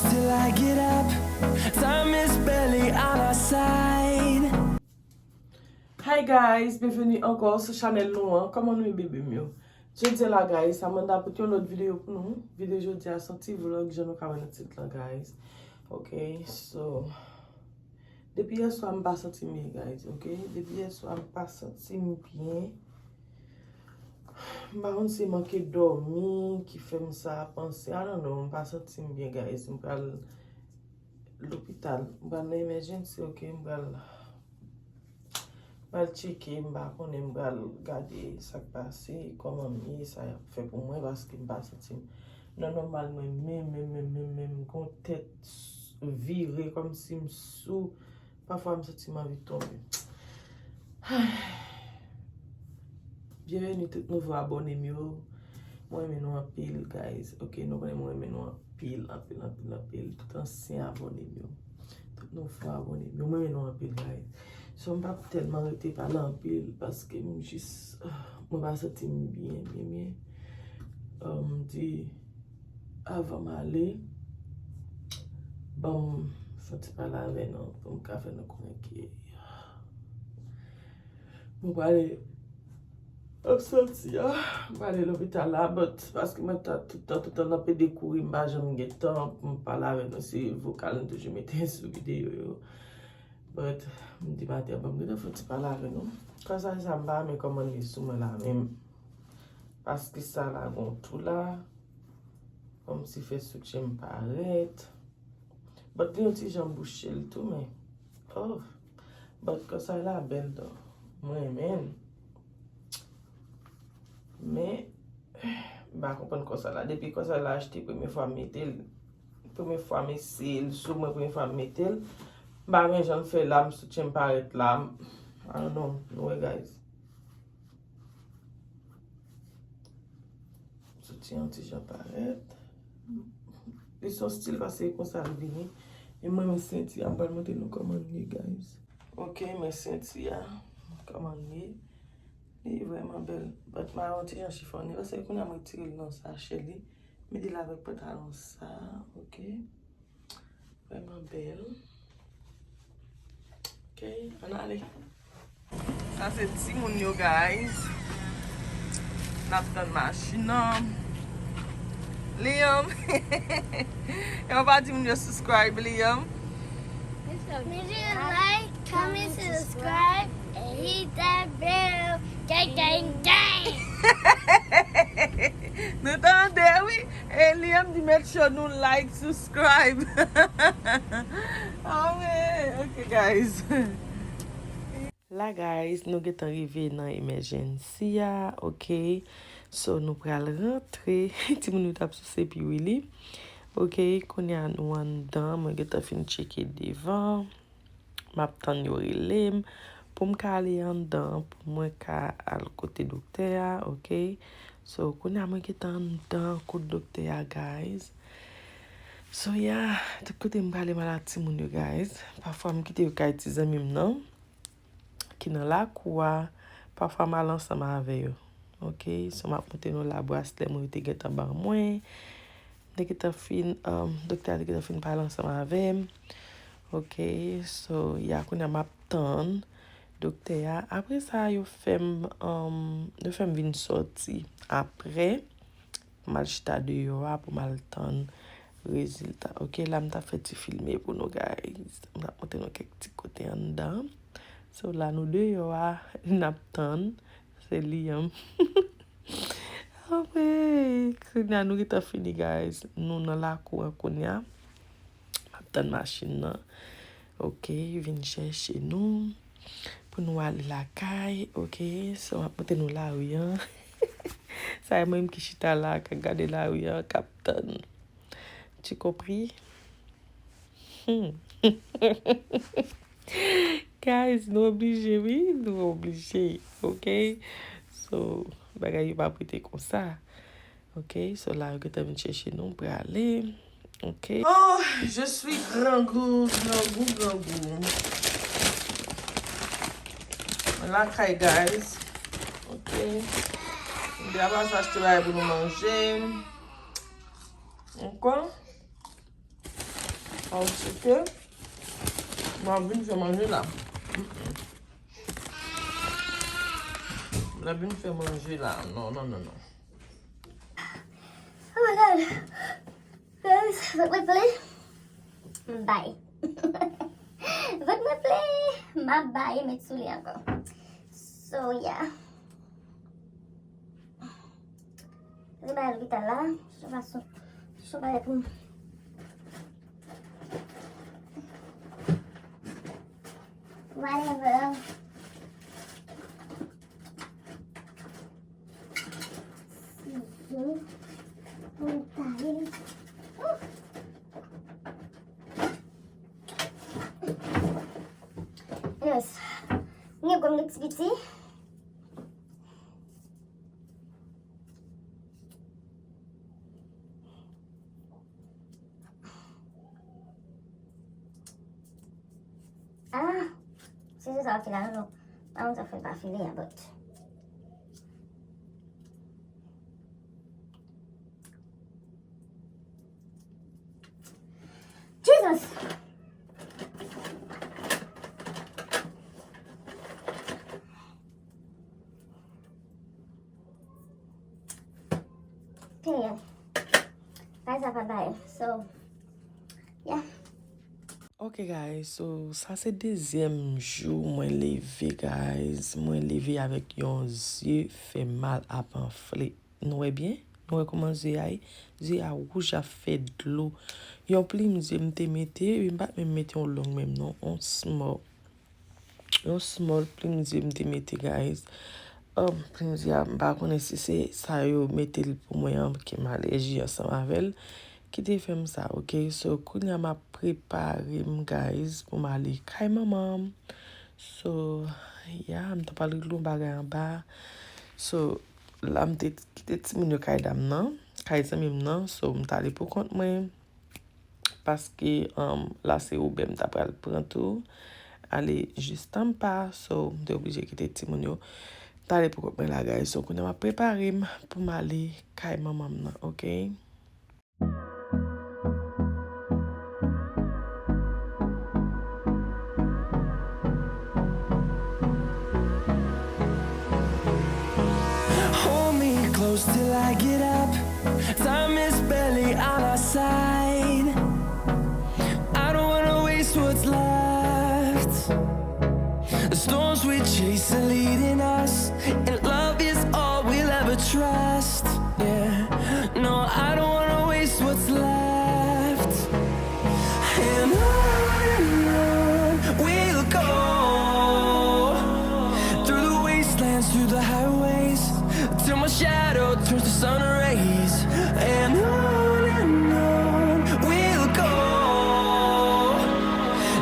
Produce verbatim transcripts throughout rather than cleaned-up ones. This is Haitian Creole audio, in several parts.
Till I get up, time is barely on our side. Hi guys, byenveni ankò sou chanèl nou an. Kòman nou ye, bebe m yo? Jodi a la, guys, Amanda pote yon lòt videyo pou nou. Videyo jodi a se yon ti vlog, jan nou ka wè nan tit lan, guys. Ok, so, depi yè swa m pa santi m byen, guys, ok? Depi yè swa m pa santi m byen. M pa konn si manke dòmi ki fè m sa panse. I don't know, m pa santi m byen, guys. M pral lopital. M pral nan emergency, ok? M pral, m pral tcheke, m pa konnen, m pral gade sa k pase, kòman m ye, sa y ap fè pou mwen, paske m pa santi m nan nòmal mwen menm, menm, menm, menm, menm, gon tèt vire kòmsi m sou. Pafwa m santi m anvi tonbe. Byenveni tout nouvo abòne m yo. Mwen renmen nou anpil, guys. Ok, nou konnen mwen renmen nou anpil, anpil, anpil, anpil. Tout ansyen abòne m yo. Tout nouvo abòne m yo. Mwen renmen nou anpil, guys. So, m p ap tèlman rete pale anpil paske m jis, ah, mwen pa santi m byen, byen, byen. Um, m di, avan m ale, ban m fè yon ti pale avè nou pou m ka fè nou konnen ke mwen prale, m santi a, m prale lopital la, but paske mwen ta tout tan, tout tan nan pede kouri, m pa janm gen tan pou m pale avè nou, se vokal m toujou mete sou videyo yo. But m di maten an, ban m gentan fè yon ti pale avè nou. Kòsa sa m pa renmen kòman l ye sou mwen la menm. Paske sa la gon tou la. Kòmsi fè soutyen m parèt. But li yon ti jan bouche l tou, men. Oh. But kòsa la bèl, though. Mwen renmen l. Men, m pa konprann kòsa la. Depi kòsa la achte, premye fwa m mete l. Premye fwa m eseye l sou mwen, premye fwa m mete l. M pa renmen jan l fè la, m soutyen m parèt la. I don't know. Nou wè, guys. Soutyen an ti jan parèt. Li se yon stil paske e konsa l vini. E mwen, men senti a, m pral montre nou kòman l ye, guys. Ok, men senti a, kòman l ye. Li vrèman bèl. But m a yon ti jan chifonnen. Paske kounye a m retire l nan sachè li. Mete l avèk pantalon sa, ok. Vrèman bèl. Ok, ann ale. Sa se timoun yo, guys. N ap tann machin nan. Liam. E w pa di moun yo subscribe, Liam. Make sure you like, comment, subscribe, and hit that bell. Gang, gang, gang! Nou tande, wi. E Liam di make sure nou like, subscribe. Amen. Ok, guys. La, guys, nou gentan rive nan emergency a, ok? So, nou pral rantre. Timoun yo t ap souse piwi li. Ok, kounye a nou anndan, mwen gentan fin tcheke devan. M ap tann yo rele m pou m ka ale anndan, pou mwen ka al kote doktè a, ok? So, kounye a mwen gentan anndan kot doktè a, guys. So, yeah, tout kote m prale m al ak timoun yo, guys. Pafwa m kite yo kay ti zanmi m nan ki nan lakou a, pafwa m al ansanm avè yo. Ok, so m ap montre nou la braslè mwen yo te gentan ban mwen. M te gentan fin, um, doktè a te gentan fin pale ansanm avè m. Ok, so, ya kounye a m ap tann doktè a. Apre sa, yo fè m, um, yo fè m vin sòti. Apre, m al chita deyò a pou m al tann rezilta. Ok, la m t ap fè ti filme pou nou, guys. M t ap montre nou kèk ti kote anndan. So, la nou deyò a, n ap tann. Se Liam. Anmwey, kounye a nou gentan fini, guys. Nou nan lakou an kounye a. M ap tann machin nan. Ok, vin chèche nou. Pou nou ale lakay, ok? So, m ap montre nou lari an. Sa e mwen menm ki chita la, k ap gade lari an, k ap tann. Tu compris? Hmm. Guys, nou oblije, wi, nou oblije, ok? So, bagay yo pa prete konsa. Ok, so la, yo gentan vin chèche nou, m prale. Ok. Oh, je suis grangou, grangou, grangou. Mwen lakay, guys. Ok. M te ap al achte bagay pou nou manje. Ankò. Paske m ap vin fè manje la. M ap vin fè manje la. Non, non, non, non. Oh my God. Guys, vant mwen ple. M bay. Vant mwen ple. M ap bay, met sou li ankò. So, yeah. Li bay lopital la. Se pa sou. Se pa pou m. Whatever. Sizo pou m taye. Anyways, m gen gòm de ti piti. Ah, sizo sa ap file a, non. Pa konn sa fè l pa file a, but. Jesus! Period. Bagay sa pa bay. So, yeah. Ok, guys, so sa se dezyèm jou mwen leve, guys. Mwen leve avèk yon zye fè mal ap anfle. Nou wè byen? Nou wè kòman zye a ye? Zye a wouj, ap fè dlo. Yon plim zye m te mete, epi m pa t menm mete yon long menm non, yon small. Yon small plim zye m te mete, guys. Um, plim zye a, m pa konnen si se sa yo mete l pou mwen an, ke m alèji ansanm avè l, ki te fè m sa, ok? So, kounye a m ap prepare m, guys, pou m ale kay manman m. So, yeah, m ta pral regle yon bagay anba. So, la m te kite timoun yo kay dam nan, kay zanmi m nan. So, m t ale pou kont mwen. Paske, um, la se Uber m ta pral pran tou. Ale jis tanpa, so, m te oblije kite timoun yo. M t ale pou kont mwen la, guys. So, kounye a m ap prepare m pou m ale kay manman m nan, ok? Hold me close till I get up. Time is barely on our side. I don't wanna waste what's left. The storms we chase are leading us, and love is all we'll ever trust. Yeah, no, I don't wanna waste what's left. And on and on we'll go, through the wastelands, through the highways, till my shadow turns to sun rays. And on and on we'll go,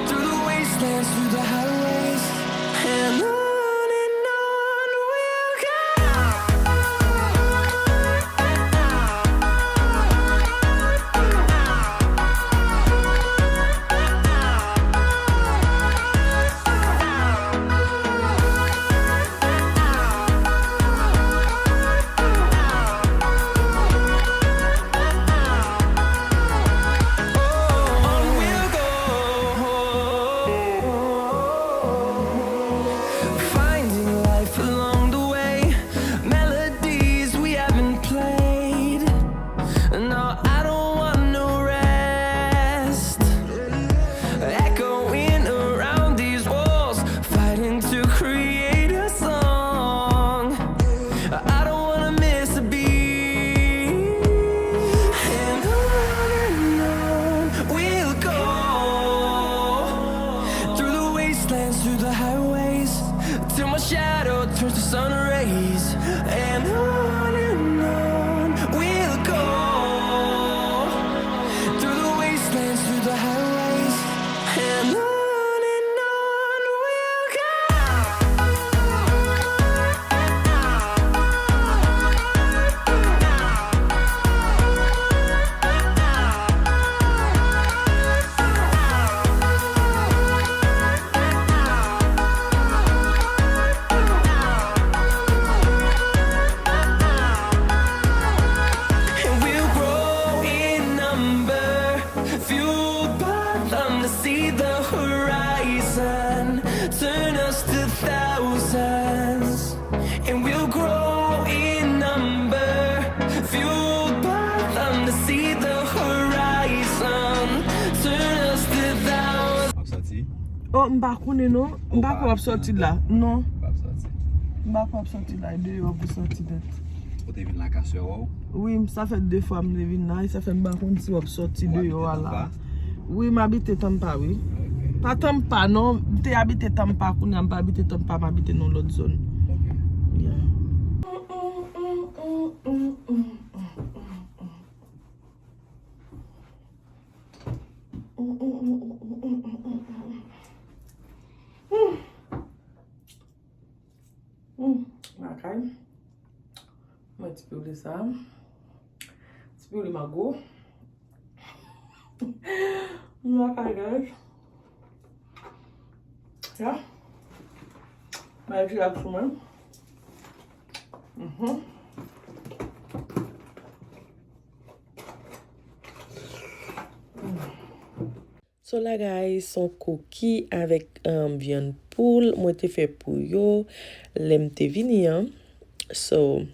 through the wastelands, through the highways, and on and on we'll go. Finding life along the way, melodies we haven't played. No, I don't want no rest. Echoing around these walls, fighting to create a song. I don't wanna miss a beat. And on and on we'll go, through the wastelands, through the highways, till my shadow turns to sun rays. And on and on we'll go, through the wastelands, through the highways, and on and on we'll go. Oh, m pa konnen non. M pa kwè w ap sòti la. Non. M pa kwè w ap sòti la. E deyò pou sòti nèt. Ou te vin lakay sè w? Wi, sa fè de fwa m te vin la. E sa fè m pa konn si w ap sòti deyò a la. Wi, m abite Tampa, wi. Pa Tampa, non. M te abite Tampa, kounye a m pa abite Tampa, m abite nan lòt zòn. Yeah. Hmm. Lakay. Mwen ti piwli sa. Ti piwli mango. Mwen lakay, guys. Ya. Mwen relax mwen. Mhm. So la, guys, se yon koki avèk, um, vyann poul mwen te fè pou yo lè m te vini an. So,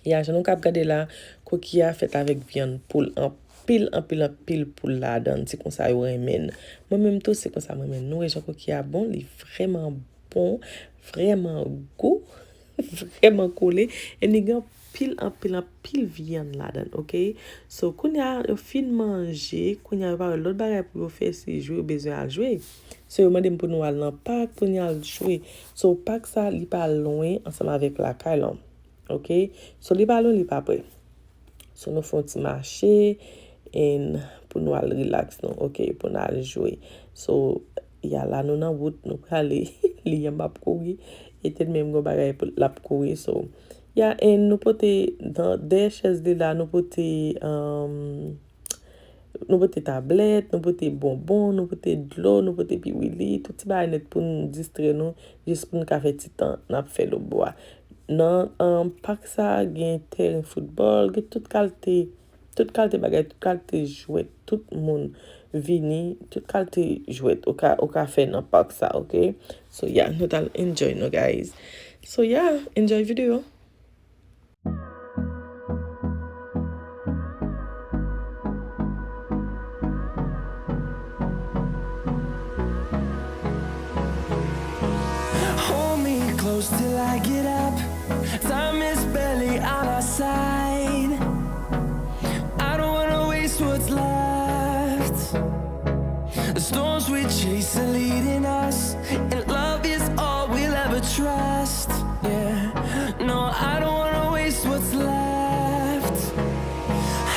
ya, jan nou kab gade la, koki a fèt avèk vyann poul anpil, anpil, anpil poul ladan l. Se konsa yo renmen l. Mwen menm tou, se konsa mwen renmen l. Nou wè jan koki a bon, li vrèman bon, vrèman gou. Vrèman kole. E li gen anpil, anpil, anpil vyann ladan l, oke? So, kounye a, yo fin manje, kounye a, yo pa wè lòt bagay pou yo fè, se jwe, yo bezwen al jwe. So, yo mande m pou nou al nan pak pou nou al jwe. So, pak sa, li pa lwen ansanm avèk lakay lan, oke? So, li pa lwen, li pa pre. So, nou fè yon ti mache, and pou nou al relax nou, oke, pou nou al jwe. So, ya la, nou nan wout, nou prale. Liam ap kouri. Ethan menm gen bagay pou l ap kouri, so, ya, and nou pote, nan, dèyè chèz li la, nou pote, um, nou pote tablèt, nou pote bonbon, nou pote dlo, nou pote piwili, tout ti bagay nèt pou n distrè nou, jis pou n ka fè ti tan n ap fè lòtbò a. Nan, um, pak sa, gen tèren foutbòl, gen tout kalite, tout kalite bagay, tout kalite jwèt, tout moun vini, tout kalite jwèt ou ka, ou ka fè nan pak sa, oke? So, yeah, nou t al enjoy nou, guys. So, yeah, enjoy videyo. Hold me close till I get up. Time is barely on our side. I don't wanna waste what's left. The storms we chase are leading us, and love is all we'll ever trust. Yeah, no, I don't wanna waste what's left.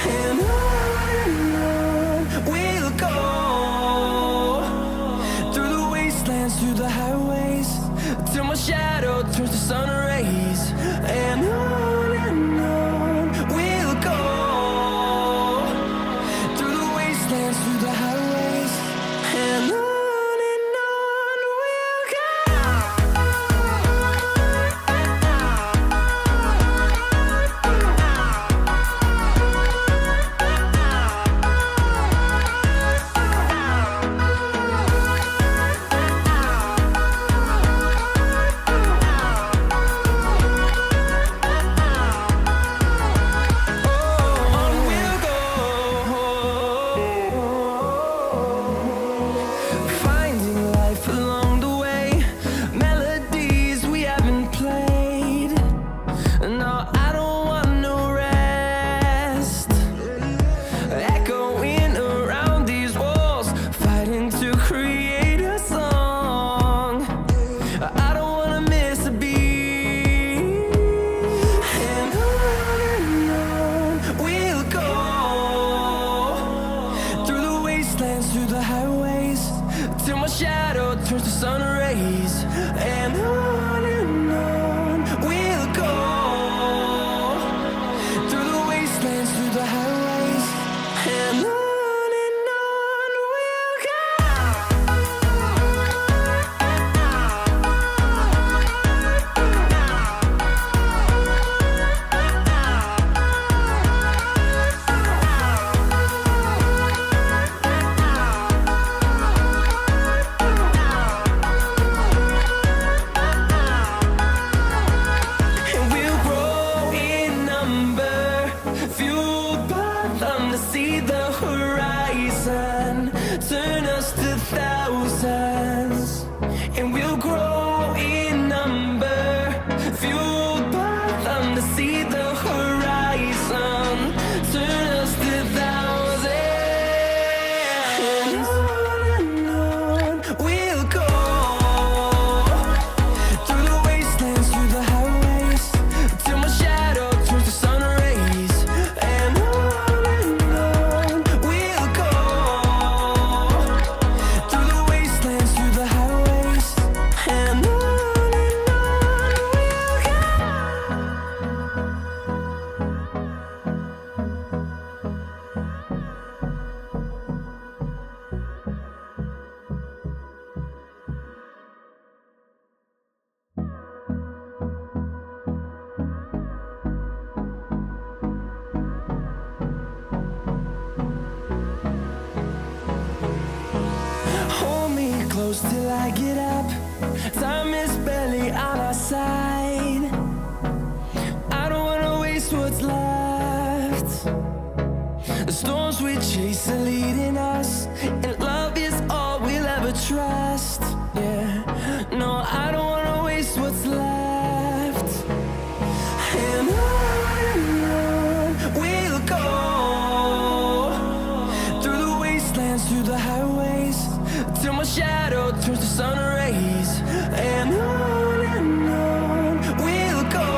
And on and on we'll go, through the wastelands, through the highways, till my shadow turns to sun rays. And on and on we'll go, through the wastelands, through the highways. And on and on we'll go. Finding life along the way, melodies we haven't played. No, I don't want no rest. Echoing around these walls, fighting to create a song. I don't wanna miss a beat. And on and on we'll go, through the wastelands, through the highways, till my shadow turns to sun rays. And on and on we'll go, through the wastelands, through the highways. And on and on we'll go. Close till I get up. Time is barely on our side. I don't wanna waste what's left. The storms we chase are leading us, and love is all we'll ever trust. Yeah, no, I don't wanna waste what's left. And on and on we'll go, through the wastelands, through the highways, till my shadow turns to sun rays. And on and on we'll go,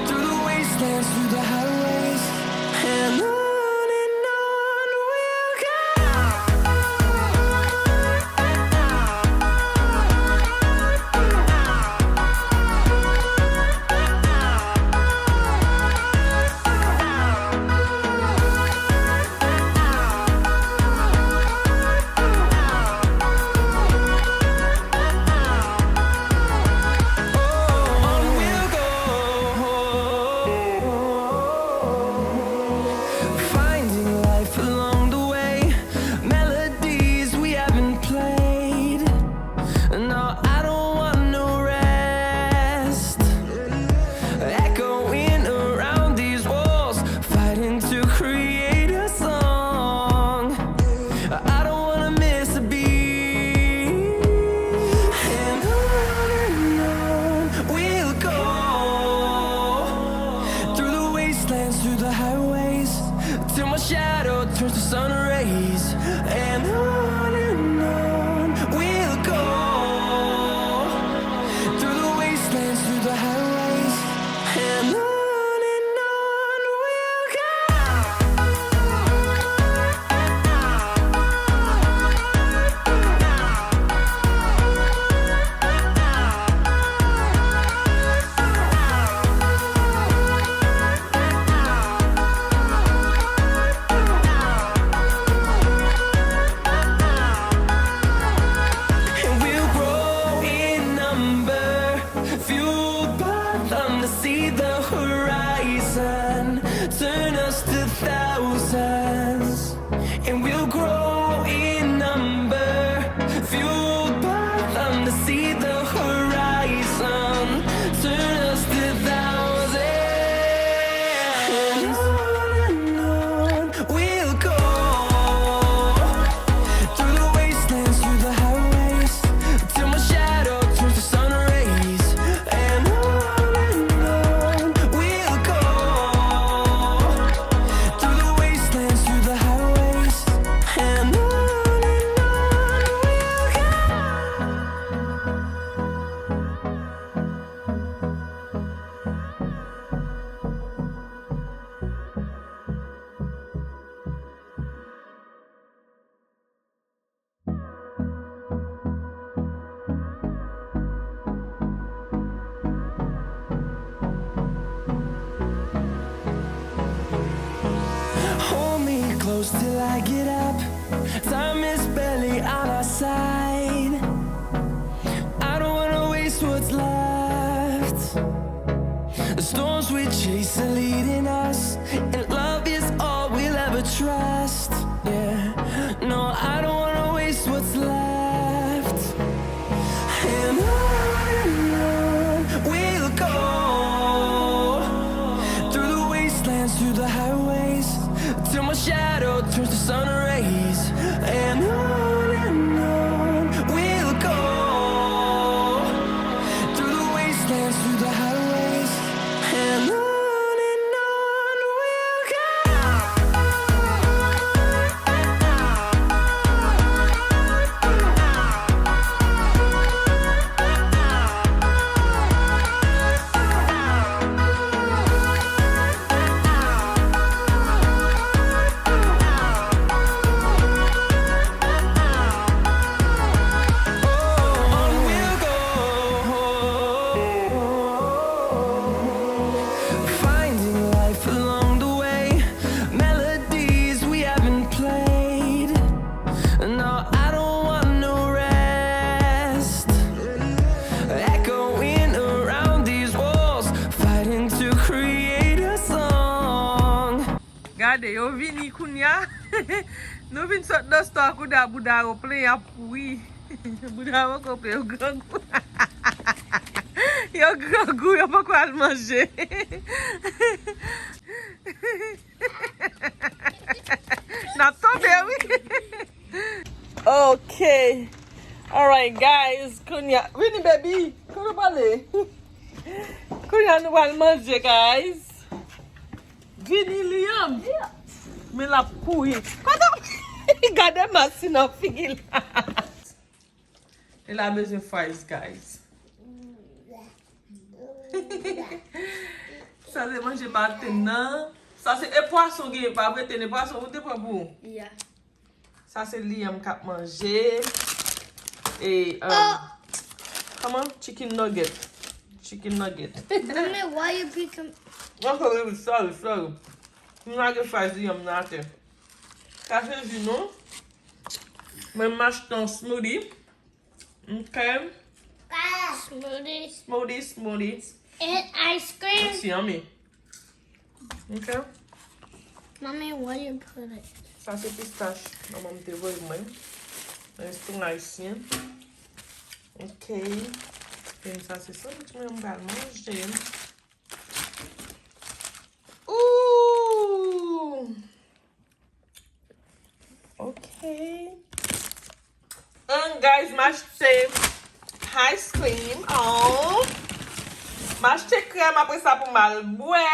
through the wastelands, through the highways, and on and on we'll go. Finding life along the way, melodies we haven't played. No, I don't want no rest. Echoing around these walls, fighting to create a song. I don't wanna miss a beat. And on and on we'll go, through the wastelands, through the highways, till my shadow turns to sun rays. And on and on we'll go, through the wastelands, through the highways, and on and on we'll go. And we'll grow in number, fueled by them to see the horizon, turn us to thousands. And we'll grow in number, fueled by them to see the horizon, turn us to thousands. And on and on we'll go, through the wastelands, through the highways, till my shadow turns to sun rays. And on and on we'll go, through the wastelands, through the highways, and on and on we'll go. Hold me close till I get up. Time is barely on our side. I don't wanna waste what's left. The storms we chase are leading us, and love is all we'll ever trust. Yeah, no, I don't wanna waste what's left. And on and on we'll go, through the wastelands, through the highways, till my shadow turns to sun rays. And on and on we'll go, through the wastelands, through the highways, and on and on we'll go. On we'll go, finding life along the way, melodies we haven't played. No, I don't want no rest. Echoing around these walls, fighting to create a song. Gade, yo vini kounya. Nou vin sot nan store kounye a, bouda yo plen, y ap pouri. Bouda yo poko plen, yo grangou. Yo grangou, yo poko al manje. N ap tonbe, wi. Ok. Alright, guys. Kounye a, vini, baby. Kote w prale? Kounye a, nou pral manje, guys. Vini, Liam. Men l ap kouri. Kote w? Gade masi nan figi l. E la bezwen fries, guys. Sa se manje maten nan. Sa se e pwason gen, pa vre, Tene, pwason ou te pran pou ou? Yeah. Sa se Liam k ap manje. E, um, kòman? Chicken nugget. Chicken nugget. Mommy, why you become... Ok, baby, sorry, sorry. M lage fries Liam nan atè. Sa se ji nou. Mwen m achte yon smoothie. Ok. Smoothie. Smoothie, smoothie. And ice cream. It's yummy. Ok. Mommy, where you put it? Sa se pistach manman m te voye mwen. Rèston ayisyen. Ok. E sa se sandwich mwen m pral manje. Ooh. Ok. And guys, m achte ice cream. Oh. M achte krèm apre sa pou m al bwè.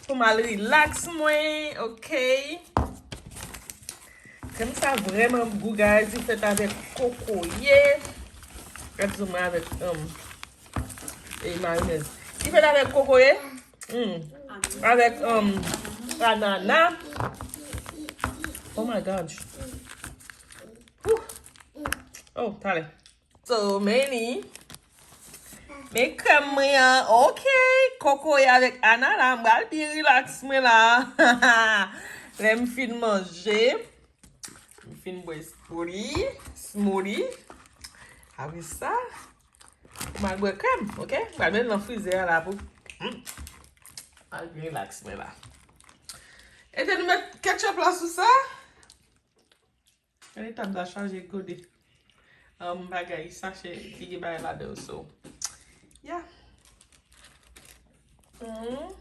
Pou m al relax mwen. Ok. Krèm sa vrèman gou, guys. Li fèt avèk kokoye. Gad zo mwen avèk, um, e mayonèz. Li fèt avèk kokoye. Hmm. Avèk, um, anana. Oh my gosh. Whew. Oh, talè. So many. Men krèm mwen an, ok. Kokoye avèk anana, m pral byen relax mwen la. Lè m fin manje, m fin bwè smoothie, smoothie. Apre sa, m al bwè krèm, ok? M pral met l nan frizè a la pou, hmm, m al byen relax mwen la. E te nou met ketchup la sou sa. Gade tab la chaje gode. Um, bagay, sachè ki gen bagay ladan yo, so. Yeah. Mm.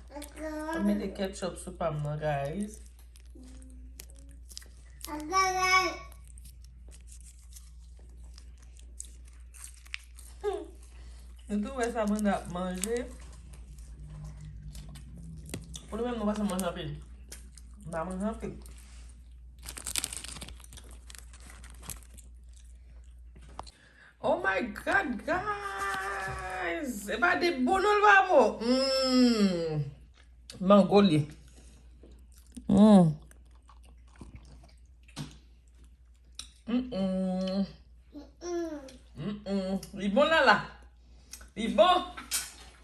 Mwen mete ketchup sou pa m nan, guys. Nou tou wè sa Amanda ap manje. Pou nou menm, nou pa janm manje anpil. Nou pa manje anpil. Oh my God, guys! E pa de bon non, l pa bon. Mm. Mango li. Mm. Mm-mm. Mm-mm. Li bon, Lala? Li bon?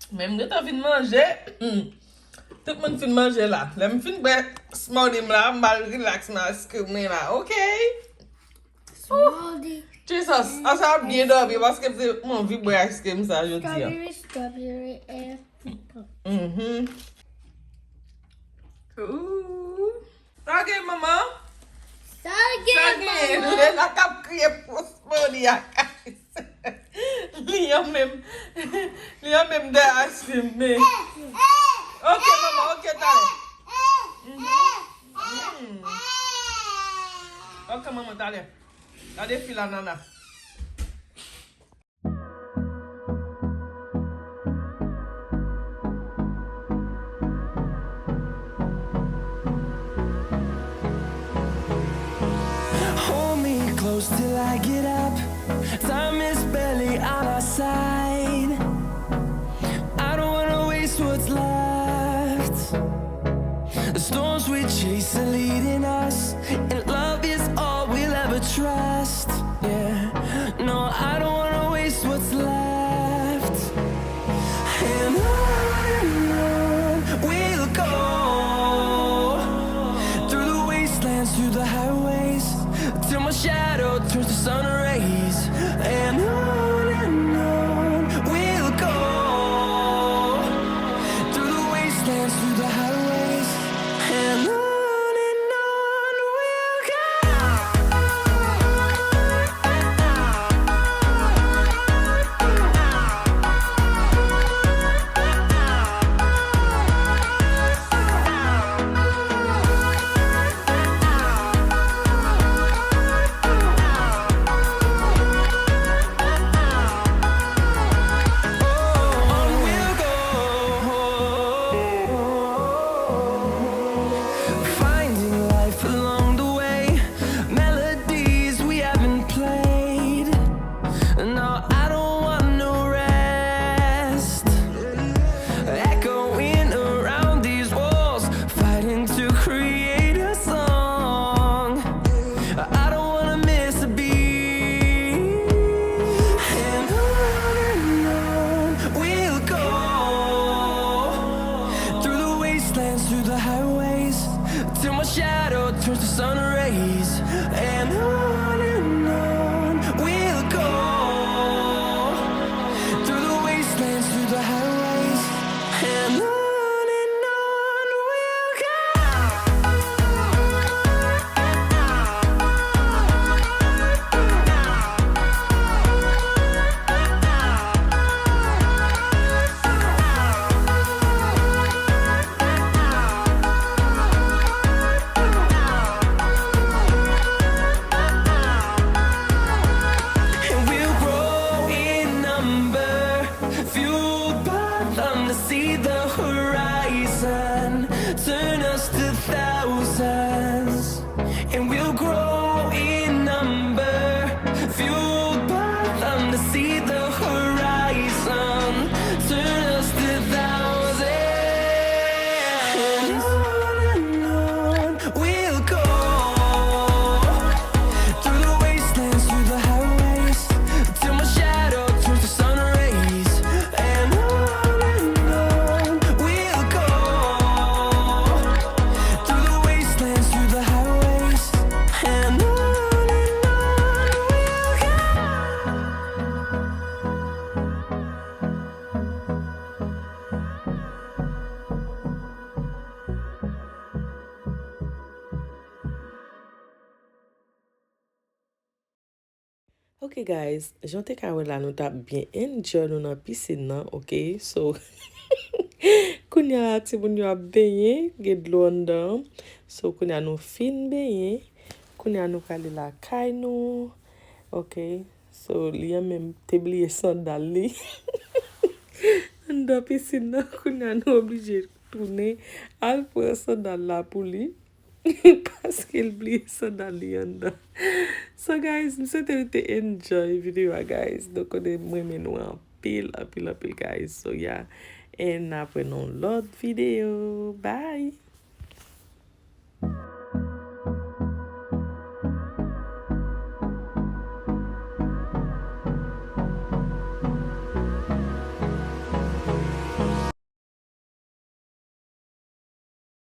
Men m gentan fin manje. Mm. Tout moun fin manje la. Lè m fin bwè smoothie m la, m al relax nan ice cream mwen la, ok? Smoothie. Jesus, an sa ap byen dòmi paske m te, m anvi bwè ice cream sa jodi a. Strawberry, strawberry and pickle. Mhm. Ooh. Sa gen, manman? Sa gen, manman? Lena k ap kriye pou smoothie a, guys. Li an menm, li an menm de ice cream, men. Ok, manman, ok, talè. Mhm. Mm. Ok, manman, talè. Gade fi la, Nana. Hold me close till I get up. Time is barely on our side. I don't wanna waste what's left. The storms we chase are leading us, and love is all we'll ever trust. Yeah, no, I don't wanna waste what's left. And on and on we'll go, through the wastelands, through the highways, till my shadow turns to sun rays. And on and on we'll go, through the wastelands, through the highways, and on and Ok guys, jan te ka wè la, nou t ap byen enjoy nou nan pisin nan, ok? So, kounye a la timoun yo ap benyen, gen dlo anndan. So kounye a nou fin benyen, kounye a nou prale lakay nou, ok? So li an menm te bliye sandal li anndan pisin nan, kounye a nou oblije tounen al pran sandal la pou li. Paske l bliye sandal li anndan. So guys, m swete nou te enjoy videyo a guys. Donk konnen m renmen nou anpil, anpil, anpil guys. So yeah. And n ap wè nan lòt videyo. Bye.